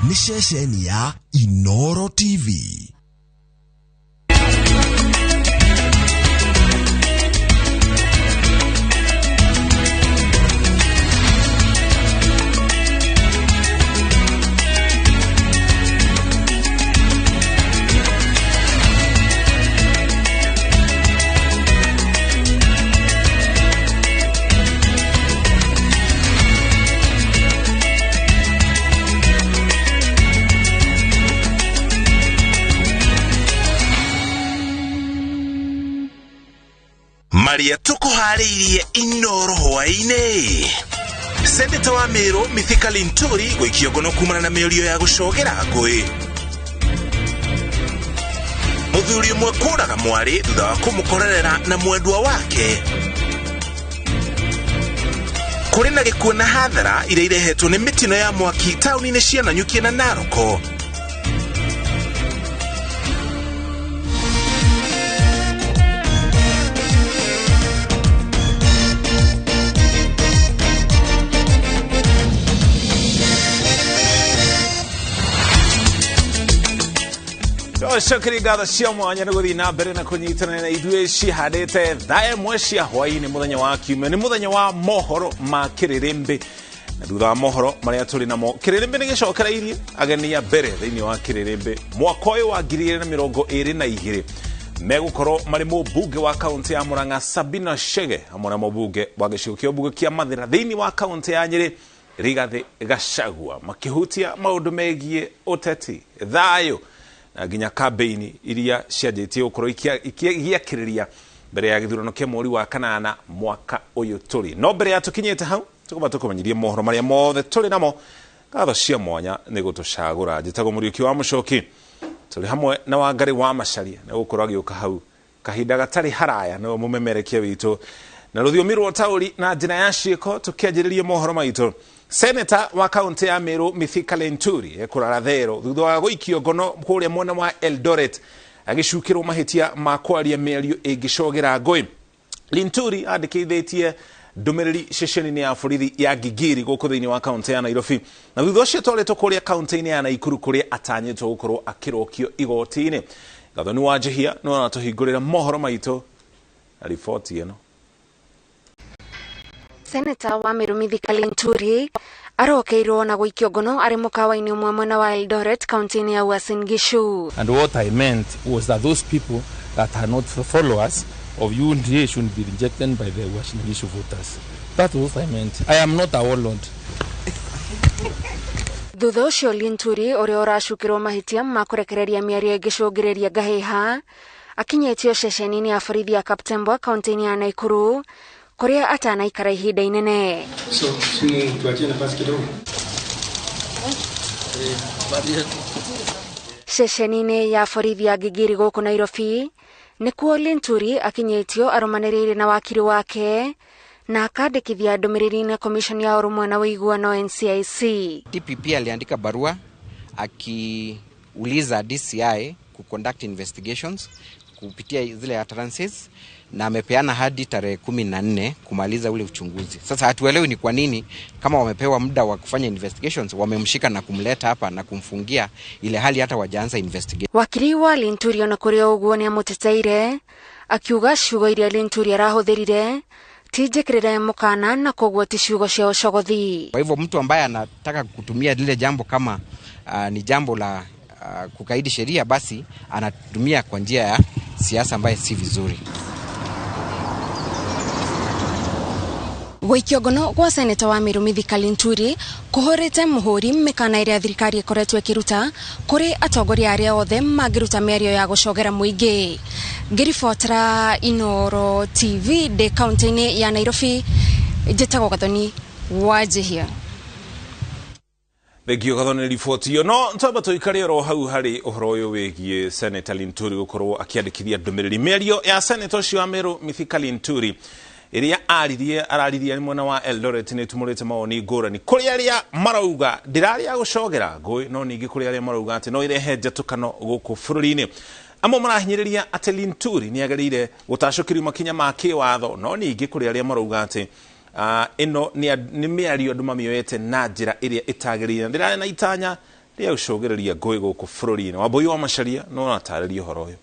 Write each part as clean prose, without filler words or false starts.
Nĩ ceceni ya Inoro TV. Marĩa tũkũharĩirie Inoro hwaĩ-inĩ. Seneta wa Meru Mithika Linturi gũikio ngono kumana na mĩario ya gũcogera ngũĩ. Mũthuri ũmwe kũraga mwarĩ thutha wa kũmũkorerera na mwendwa wake. Kũrĩ na gĩkuũ na hathara iria irehetwo nĩ mĩtino ya mwaki taũni-inĩ cia Nanyuki na Naroko. Cokeria ngatho cia mwanya nĩ gũthiĩ na mbere na kũnyitanĩra na ithuĩ cihandĩte thaa ĩmwe cia hwaĩ-inĩ mũthenya wa kiumia. Nĩ mũthenya wa mohoro ma kĩrĩrĩmbĩ, na thutha wa mohoro marĩa tũrĩ namo, kĩrĩrĩmbĩ nĩ gĩcokereirie ageni a mbere thĩinĩ wa kĩrĩrĩmbĩ mwaka ũyũ wa 2022. Megũkorwo marĩ mũmbunge wa kaũntĩ ya Murang'a Sabina Chege hamwe na mũmbunge wa gĩcigo kĩa ũmbunge kĩa Mathĩra thĩinĩ wa kaũntĩ ya Nyĩrĩ Rigathĩ Gachagua, makĩhutia maũndũ megiĩ ũteti, thayũ na nginya kambeini iria cianjĩtie gũkorwo igĩakĩrĩria mbere ya gĩthurano kĩa mweri wa kanana mwaka ũyũ tũrĩ. No mbere ya tũkinyĩte hau, tũkũba tũkũmenyirie mohoro marĩa mothe tũrĩ namo. Ngatho cia mwanya nĩ gũtũcagũra. Njĩtagwo Mũriũki wa Mũcoki, tũrĩ hamwe na Wangarĩ wa Macharia na gũkorwo agĩũka hau kahinda gatarĩ haraya nĩwe mũmemerekia witũ na rũthiomi rwa taũri na njĩra ya ciĩko. Tũkĩanjĩrĩria mohoro maitũ, Seneta wa kaũntĩ ya Meru Mithika Linturi ekũrara thero thutha wa gũikio ngono kũrĩa mwena wa Eldoret agĩcukĩrwo mahĩtia ma kwaria mĩario ĩngĩcogera ngũĩ. Linturi andĩkithĩtie ndũmĩrĩri ceceni-inĩ ya borithi ya Gigiri gũkũ thĩinĩ wa kaũntĩ ya Nairobi, na thutha ũcio twarĩtwo kũrĩa kaũntĩ-inĩ ya Naikuru kũrĩa atanyĩtwo gũkorwo akĩrokio igoti-inĩ. Gathoni wa Njihia nĩwe aratũhingũrĩra mohoro maitũ na riboti ĩno. Seneta wa Meru Mithika Linturi arokeirwo na gũikio ngono arĩ mũkawa-inĩ ũmwe mwena wa Eldoret kaũntĩ-inĩ ya Uasin Gishu. And what I meant was that those people that are not followers of UDA should be rejected by the Uasin Gishu voters. That was what I meant. I am not a warlord. Thutha ũcio Linturi ũrĩa ũracukĩrwo mahĩtia ma kũrekereria mĩario ĩngĩcũngĩrĩria ngahĩha akinyĩtio ceceni-inĩ ya borithi ya Kaptembwa kaũntĩ-inĩ ya Naikuru kũrĩa atanaikara ihinda inene. So, simu tuachie nafasi kidogo. Ceceni-inĩ ya borithi ya Gigiri gũkũ Nairobi nĩkuo Linturi akinyĩtio arũmanĩrĩire na wakiri wake na akandĩkithia ndũmĩrĩri na Commission ya Ũrũmwe na Ũiguano NCIC. DPP aliandika barua akiuliza DCI kuconduct investigations kupitia zile utterances, na amepeana hadi tarehe 14 kumaliza ule uchunguzi. Sasa hatuelewi ni kwa nini kama wamepewa muda wa kufanya investigations wamemshika na kumleta hapa na kumfungia ile hali hata wajaanza investigation. Wakiri wa Linturi ona kũrĩ o ũguo nĩamũteteire akiuga ciugo iria Linturi arahũthĩrire ti njĩkĩrĩre mũkana na koguo ti ciugo cia ũcogothi. Kwa hivyo mtu ambaye anataka kutumia lile jambo kama ni jambo la kukaidi sheria, basi anatumia kwa njia ya siasa ambaye si vizuri. Gũikio ngono gwa seneta wa Meru Mithika Linturi kũhũrĩte mũhũri mĩkana ĩrĩa thirikari ĩkoretwo ĩkĩruta kũrĩ atongoria arĩa othe mangĩruta mĩario ya gũcogera mũingĩ. Ngĩribotera Inoro TV ndĩ kaũntĩ-inĩ ya Nairobi, njĩtagwo Gathoni wa Njihia. Thengio Gathoni riboti ĩyo. No twamba tũikare oro hau harĩ ũhoro ũyũ wĩgiĩ Seneta Linturi gũkorwo akĩandĩkithia ndũmĩrĩri. Mĩario ya seneta ũcio wa Meru Mithika Linturi ĩrĩa aririe araririe nĩ mwena wa Eldoret nĩ ĩtumũrĩte mawoni ngũrani kũrĩ arĩa marauga ndĩrarĩ ya gũcogera ngũĩ, no ningĩ kũrĩ arĩa marauga atĩ no ĩrehe njatũkano gũkũ bũrũri-inĩ. Amwe marahinyĩrĩria atĩ Linturi nĩ agĩrĩire gũtacũkĩrio makinya ma kĩwatho, no ningĩ kũrĩ arĩa marauga atĩ ĩno nĩ mĩario andũ mamĩoete na njĩra ĩrĩa ĩtagĩrĩire. Ndĩrarĩ na itanya rĩa gũcũgĩrĩria ngũĩ gũkũ bũrũri-inĩ. Wambui wa Macharia no aratarĩria ũhoro ũyũ.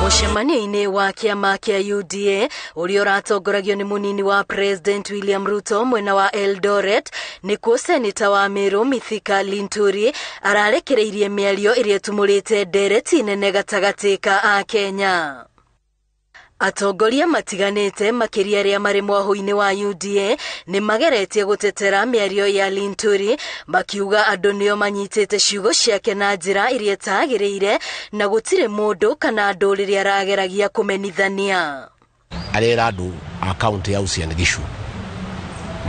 Mũcemanio-inĩ wa kĩama kĩa UDA ũrĩa ũratongoragio nĩ mũnini wa President William Ruto mwena wa Eldoret, nĩkuo Seneta wa Meru Mithika Linturi ararekereirie mĩario ĩrĩa ĩtumũrĩte ndereti nene gatagatĩ ka Akenya. Atongoria matiganĩte makĩria arĩa marĩ mwahũ-inĩ wa UDA nĩ mageretie gũtetera mĩario ya Linturi, makiuga andũ nĩo manyitĩte ciugo ciake na njĩra ĩrĩa ĩtagĩrĩire na gũtirĩ mũndũ kana ndũrĩrĩ arageragia kũmenithania. Arera andũ a kaunti ya Uasin Gishu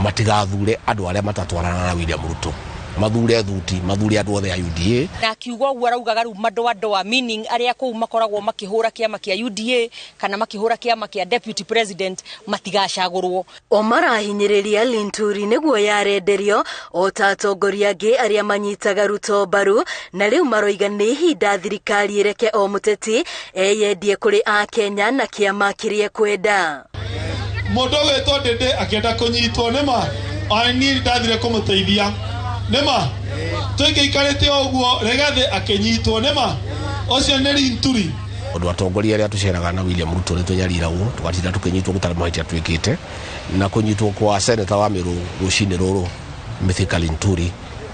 matigathure andũ arĩa matatwarana na William Ruto, mathure thuti, mathure andũ othe a UDA. Na akiuga ũguo araugaga rĩu madoadoa, meaning arĩa kũu makoragwo makĩhũra kĩama kĩa UDA kana makĩhũra kĩama kĩa Deputy President matigacagũrwo. O marahinyĩrĩria Linturi nĩguo yarenderio o ta atongoria angĩ arĩa manyitaga Ruto mbaru, na rĩu maroiga nĩ ihinda thirikari ĩreke o mũteti eyendie kũrĩ Akenya na kĩama kĩrĩa ekwenda. Mũndũ ũgwĩtwo Ndĩndĩ akĩenda kũnyitwo nĩma ona niĩ ndathire kũmũteithia nĩma tũingĩikarĩte o ũguo Rigathĩ akĩnyitwo nĩma ũcio nĩ Linturi. Ũndũ atongoria arĩa tũceraga na William Ruto nĩ tũnyariragwo tũgatinda tũkĩnyitwo gũtarĩ mahĩtia twĩkĩte, na kũnyitwo kwa Seneta wa Meru rũcinĩ rũrũ Mithika Linturi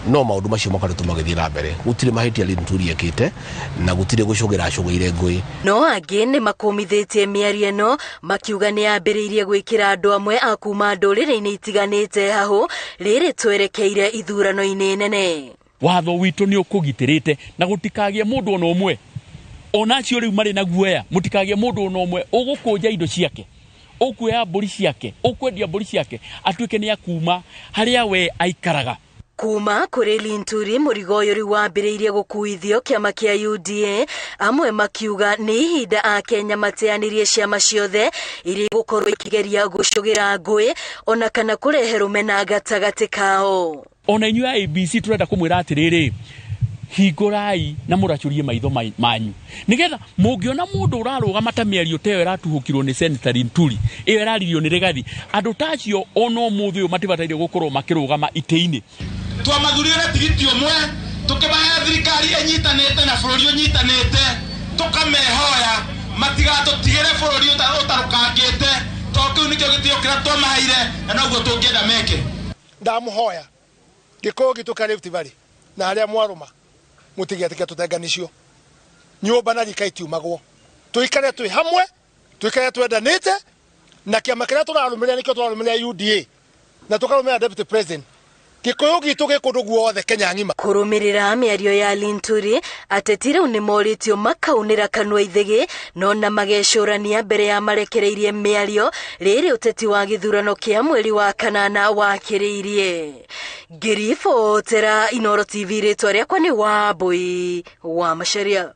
no maũndũ macio makoretwo magĩthiĩ na mbere. Gũtirĩ mahĩtia Linturi ekĩte na gũtirĩ gũcũgĩra acũgĩire ngũĩ. No angĩ nĩ makũmithĩtie mĩario ĩno makiuga nĩ yambĩrĩirie gwĩkĩra andũ amwe a kuma ndũrĩrĩ-inĩ itiganĩte hahũ rĩrĩ twerekeire ithurano-inĩ nene. Watho witũ nĩ ũkũgitĩrĩte na gũtikagie mũndũ ona ũmwe, ona acio rĩu marĩ na guoya, mũtikagie mũndũ ona ũmwe ũgũkũnja indo ciake, ũkuoya mbũri ciake, ũkwendia mbũri ciake, atuĩke nĩ akuma harĩa we aikaraga. Kuma kũrĩ Linturi mũrigo ũyũ rĩu wambĩrĩirie gũkuithio kĩama kĩa UDA, amwe makiuga nĩ ihinda Akenya mateanĩrie ciama ciothe iria igũkorwo ikĩgeria gũcũgĩra ngũĩ ona kana kũrehe rũmena gatagatĩ kao. Ona inyuĩ a ABC tũrenda kũmwĩra atĩrĩrĩ, hingũrai na mũracũrie maitho manyu nĩgetha mũngĩona mũndũ ũrarũgama ta mĩario ta ĩyo ĩratuhũkirwo nĩ Senator Linturi, ĩyo ĩraririo nĩ Rigathi, andũ ta acio ona ũmũthĩ ũyũ matibataire gũkorwo makĩrũgama itĩ-inĩ. Twamathurire na tigiti ũmwe tũkĩmahe thirikari ĩnyitanĩte na bũrũri ũnyitanĩte, tũkamehoya matigatũtigĩre bũrũri ũtarũkangĩte, tondũ kĩu nĩkĩo gĩtĩo kĩrĩa twamaheire na noguo tũngĩenda meke. Ndamũhoya gĩkũyũ gitũ kĩa Rift Valley na arĩa mwarũma mũtigetĩke tũtenganicio, nyũmba na rika itiumagwo, tũikare twĩ hamwe, tũikare twendanĩte, na kĩama kĩrĩa tũrarũmĩrĩra nĩkĩo tũrarũmĩrĩra UDA na tũkarũmĩrĩra Deputy President. Gĩkũyũ gitũ gĩ kũndũ guothe Kenya ng'ima. Kũrũmĩrĩra mĩario ya Linturi, ateti rĩu nĩ morĩtio makaunĩra kanua ithĩgĩ no na magecũrania mbere ya marekereirie mĩario rĩrĩ ũteti wa gĩthurano kĩa mweri wa kanana wakĩrĩirie. Ngĩribotera Inooro TV, rĩtwa rĩakwa nĩ Wambui wa Macharia.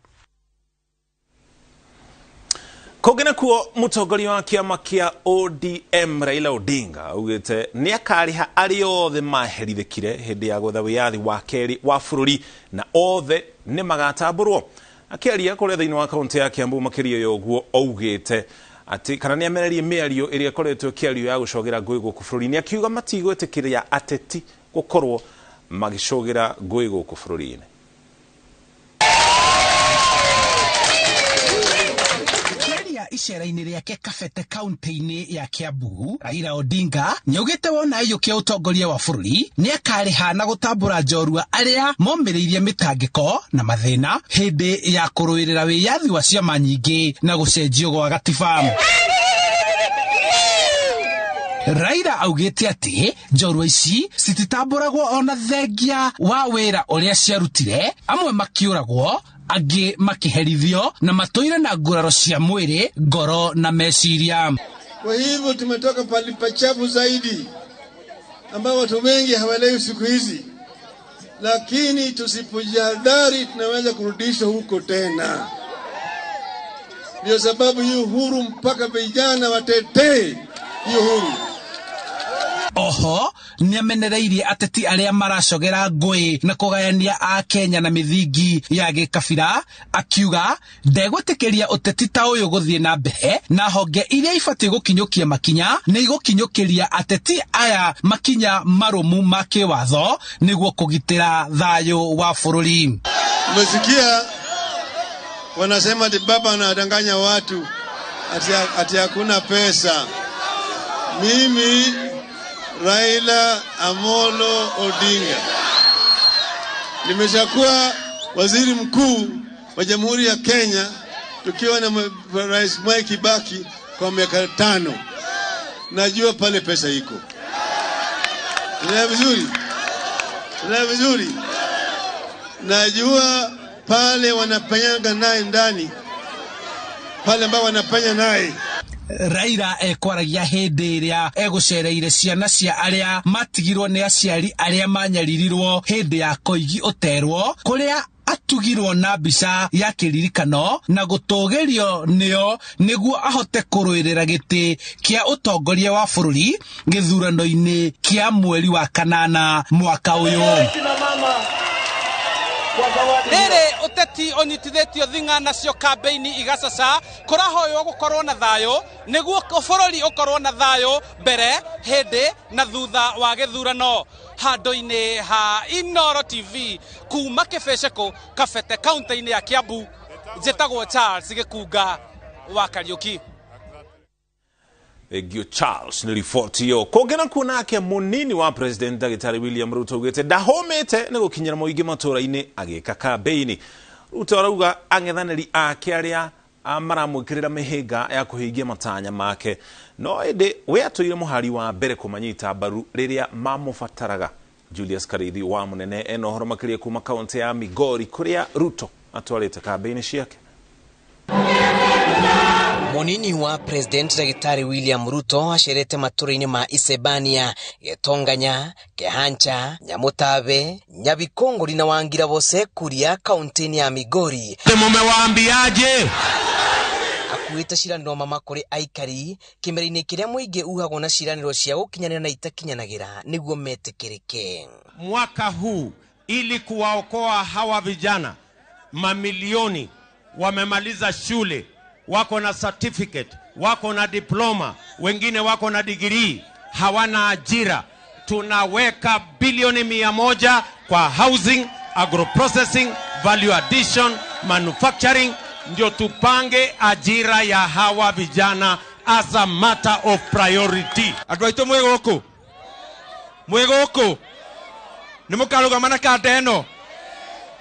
Kũngĩ nakuo mũtongoria wa kĩama kĩa ODM Raila Odinga augĩte nĩ akarĩha arĩa othe maherithĩkire hĩndĩ ya gwetha wĩyathi wa kerĩ wa bũrũri na othe nĩ magatambũrwo. Akĩaria kũrĩa thĩinĩ wa kaunti ya Kiambu makĩria ya ũguo augĩte atĩ kana nĩ amererie mĩario ĩrĩa ĩkoretwo ĩkĩario ya gũcogera ngũĩ gũkũ bũrũri-inĩ, akiuga matigwĩtĩkĩria ateti gũkorwo magĩcogera ngũĩ gũkũ bũrũri-inĩ. Icera-inĩ rĩake Kabete kaunti-inĩ ya Kiambu, Raila Odinga nĩaugĩte wona aiyũkia ũtongoria wa bũrũri nĩakarĩha na gũtambũra njorua arĩa momĩrĩirie mĩtangĩko na mathĩna hĩndĩ ya kũrũĩrĩra wĩyathi wa ciama nyingĩ na gũcenjio gwa gatiba. Raila augĩte atĩ njorua ici cititambũragwo ona thengia wa wĩra ũrĩa ciarutire, amwe makĩũragwo, angĩ makĩherithio na matũire na nguraro cia mwĩrĩ, ngoro na meciria. Kwa hivyo tumetoka pali pachafu zaidi ambao watu wengi hawaelewi siku hizi, lakini tusipojihadhari tunaweza kurudishwa huko tena. Ndio sababu hii uhuru mpaka vijana watetee hii uhuru. Oho Nĩamenereirie ateti arĩa maracogera ngũĩ na kũgayania a Kenya na mĩthingi ya gĩkabira, akiuga ndegwĩtĩkĩria ũteti ta ũyũ gũthiĩ na mbere, na honge iria ibatiĩ gũkinyũkia makinya nĩ igũkinyũkĩria ateti aya makinya marũmu ma kĩwatho nĩguo kũgitĩra thayũ wa bũrũri. Umesikia wanasema ati baba anadanganya watu ati hakuna pesa. Mimi Raila Amolo Odinga nimeshakuwa waziri mkuu wa Jamhuri ya Kenya tukiwa na Rais Mwai Kibaki kwa miaka 5. Najua pale pesa iko. Unaelewa vizuri? Unaelewa vizuri? Najua pale wanapanyanga naye ndani, pale ambao wanapanya naye. Raila ekwaragia hĩndĩ ĩrĩa egũcereire ciana cia arĩa matigirwo nĩ aciari arĩa manyaririrwo hĩndĩ ya Koigi ũterwo, kũrĩa atugirwo na mbica ya kĩririkano na gũtũgĩrio nĩo nĩguo ahote kũrũĩrĩra gĩtĩ kĩa ũtongoria wa bũrũri gĩthurano-inĩ kĩa mweri wa 8 mwaka ũyũ. Rĩrĩ ũteti ũnyitithĩtio thing'a nacio kambĩini igacaca, kũrahoywo gũkorwo na thayũ nĩguo bũrũri ũkorwo na thayũ mbere, hĩndĩ na thutha wa gĩthurano. Handũ-inĩ ha Inooro TV kuma Kĩbĩcĩkũ, Kabete, kaunti-inĩ ya Kiambu, njĩtagwo Charles Gĩkunga wa Kariũki. Thank Charles nĩ riboti ĩyo. Kũngĩ nakuo nake mũnini wa President Ndagĩtarĩ William Ruto augĩte ndahũmĩte nĩ gũkinyĩra mũingĩ matũũra-inĩ agĩka kambĩini. Ruto arauga ang'ethanĩri ake arĩa maramwĩkĩrĩra mĩhĩnga ya kũhingia matanya make, no ĩndĩ we atũire mũhari wa mbere kũmanyita mbaru rĩrĩa mamũbataraga. Julius Karithi wa Mũnene ena ũhoro makĩria kuma kaunti ya Migori kũrĩa Ruto atwarĩte kambĩini ciake. Munini wa President Ndagĩtarĩ William Ruto acerete matũra-inĩ ma Isebania, Gĩtonganya, Kehancha, Nyamũtabe, Nyabikongori na Wangira bose kuria kaunti-inĩ ya Migori. Mumewaambiaje? Akuĩte ciranĩro mama kũrĩ aikari kĩmera-inĩ kĩrĩa mũingĩ uhagwo na ciranĩro cia gũkinyanĩra na itakinyanagĩra nĩguo metĩkĩrĩke. Mwaka huu ili kuwaokoa hawa vijana mamilioni wamemaliza shule, wako na certificate, wako na diploma, wengine wako na degree, hawana ajira. Tunaweka bilioni 100 kwa housing, agroprocessing, value addition, manufacturing, ndio tupange ajira ya hawa vijana as a matter of priority. Andũ aitũ mwĩ gũkũ? Mwĩ gũkũ? Nĩ mũkarũgama na kanda ĩno?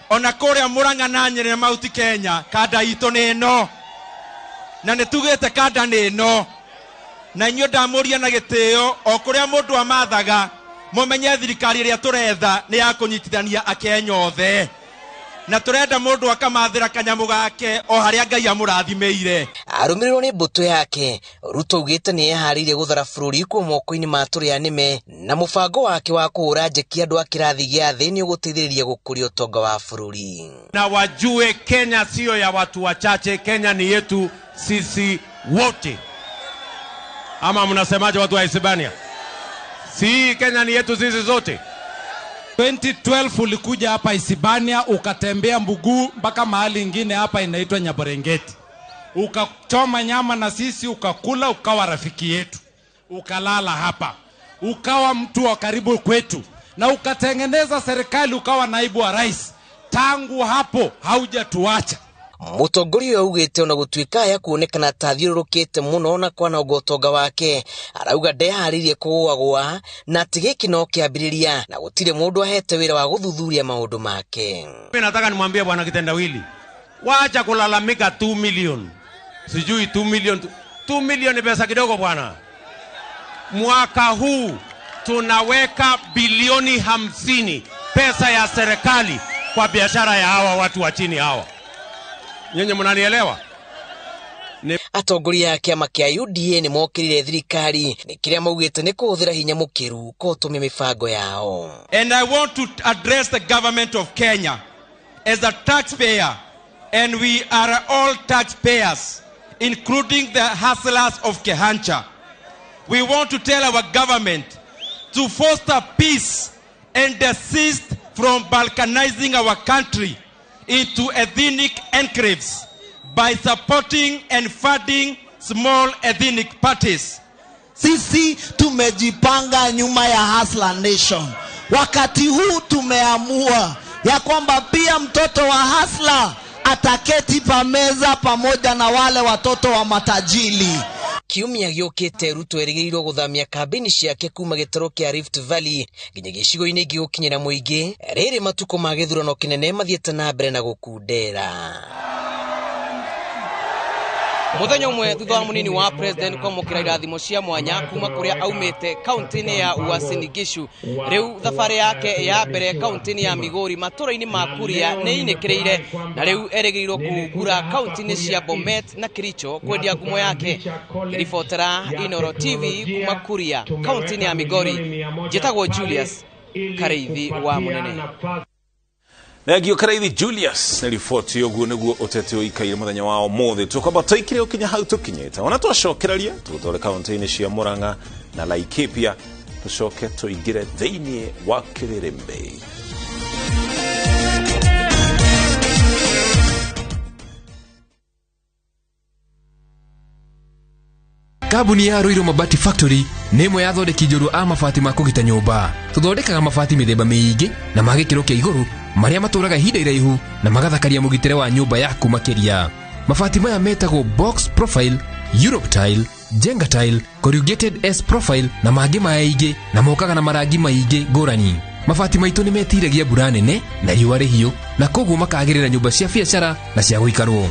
Ona kũrĩa Mũrang'a na Nyĩrĩ na Mount Kenya, kanda itũ nĩ ĩno. Na nĩ tugĩte kanda nĩ ĩno. Na inyuĩ ndamũria na gĩtĩo, o kũrĩa mũndũ amathaga, mũmenye thirikari ĩrĩa tũretha nĩ ya kũnyitithania Akenya othe. Na tũrenda mũndũ akamathĩra kanyamũ gake o harĩa Ngai amũrathimĩire. Arũmĩrĩirwo nĩ mbũtũ yake, Ruto augĩte nĩ eharĩirie gũthara bũrũri kuuma moko-inĩ ma tũrĩa nĩme, na mũbango wake wa kũhũra njeki andũ a kĩrathi gĩa thĩ nĩ ũgũteithĩrĩria gũkũria ũtonga wa bũrũri. Na wajue Kenya sio ya watu wachache, Kenya ni yetu sisi wote. Ama mnasemaje watu wa Hispania? Si Kenya ni yetu sisi zote. 2012 ulikuja hapa Hispania ukatembea Mbuguu mpaka mahali ingine hapa inaitwa Nyaborengeti. Ukachoma nyama na sisi, ukakula, ukawa rafiki yetu. Ukalala hapa. Ukawa mtu wa karibu kwetu. Na ukatengeneza serikali, ukawa naibu wa rais. Tangu hapo haujatuacha. Mũtongoria ũyũ augĩte ona gũtuĩka aya kuonekana ta athiũrũrũkĩte mũno na kwananga ũtonga wake, arauga ndeharĩirie kũgũagũa na atĩ gĩkĩ no kĩambĩrĩria na gũtirĩ mũndũ ahete wĩra wa gũthuthuria maũndũ make. Mimi nataka nimwambie bwana Kitendawili, wacha kulalamika 2 million. Sijui 2 million. 2 million ni pesa kidogo bwana. Mwaka huu tunaweka bilioni 50 pesa ya serikali kwa biashara ya hawa watu wa chini hawa. Nyenye mnanielewa? Atongoria a kĩama kĩa UDA nĩ mokĩrire thirikari nĩ kĩrĩa maugĩte nĩ kũhũthĩra hinya mũkĩru kũhũtũmia mĩbango yao. And I want to address the government of Kenya as a taxpayer, and we are all taxpayers, including the hustlers of Kehancha. We want to tell our government To foster peace and desist from balkanizing our country into ethnic enclaves by supporting and funding small ethnic parties. Sisi tumejipanga nyuma ya Hustler Nation. Wakati huu tumeamua ya kwamba pia mtoto wa Hustler ataketi pameza pamoja na wale watoto wa matajiri. Kiumia gĩũkĩte Ruto erĩgĩrĩirwo gũthamia kambĩini ciake kuma gĩtarũ kĩa Rift Valley nginya gĩcigo-inĩ gĩgũkinyĩra mũingĩ rĩrĩ matukũ ma gĩthurano kĩnene mathiĩte na mbere na gũkundera. Muthenya ũmwe thutha wa mũnini wa president kwamũkĩra irathimo cia mwanya kuma kũrĩa aumĩte kaunti-inĩ ya Uasin Gishu, rĩu thabarĩ yake ya mbere kaunti-inĩ ya Migori matũra-inĩ ma Kuria nĩ inĩkĩrĩire na rĩu erĩgĩrĩirwo kũhungura kaunti-inĩ cia Bomet na Kericho kwendia ngumo yake. Ngĩribotera Inooro TV kuma Kuria kaunti-inĩ ya Migori, njĩtagwo Julius Kareithi wa Mũnene. Thengio Kareithi Julius nĩ riboti ũguo nĩguo ũteti ũikaire mũthenya wa ũmũthĩ. Tũkwamba tũikire ũkinya hau tũkinyĩte, ona twacokereria tũgũtware kaunti-inĩ cia Murang'a na Laikipia, tũcoke tũingĩre thĩinĩ wa kĩrĩrĩmbĩ. Kambuni ya Ruiru Mabati Factory nĩ ĩmwe ya athondeki njorua a mabati ma kũgita nyũmba. Tũthondekaga mabati mĩthemba mĩingĩ na ma gĩkĩro kĩa igũrũ marĩa matũraga ihinda iraihu na magathakaria mũgitĩre wa nyũmba yaku makĩria. Mabati maya metagwo box profile, Europe tile, Jenga tile, corrugated S profile na mangĩ maingĩ na mokaga na marangi maingĩ ngũrani. Mabati maitũ nĩ metiragia mbura nene na riũa rĩhiũ na koguo makagĩrĩra nyũmba cia biacara na cia gũikarwo.